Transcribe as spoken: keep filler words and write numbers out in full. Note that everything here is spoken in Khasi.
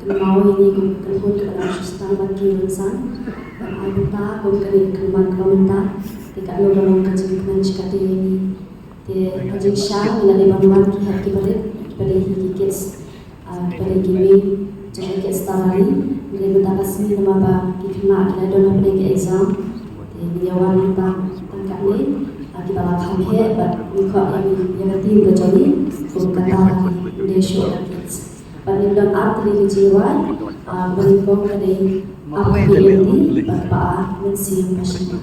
Kynmaw ïa ngi kum ka kynhun kaba dang shu sdang ban kiew rynsan ban ai bynta kum kane ka khmat kaba mynta. Te katno ka long ka jingkmen shi katdei ïa ngi. Te ha jingshisha ngi la dei ban wan ki hep kiba rit, kiba dei hi ki kids, ah, kiba dei ki mei jong ka Kids Star Rally. Ngi dei mynta ka sngi namar ba ki khynnah ki la don hapdeng ka exam. Te ngi ïa wan mynta tang katne, ah, kiba la kham heh bad ngi khot ïa ngi ïa ka team ka jong ngi kum ka Star Rally, ngi dei shuh ka kids. Bad ngim don ar tylli ki jingrwai, ah, ba nyngkong ka dei Ap Khmih Lynti bad kaba ar Mynsiem Bashima.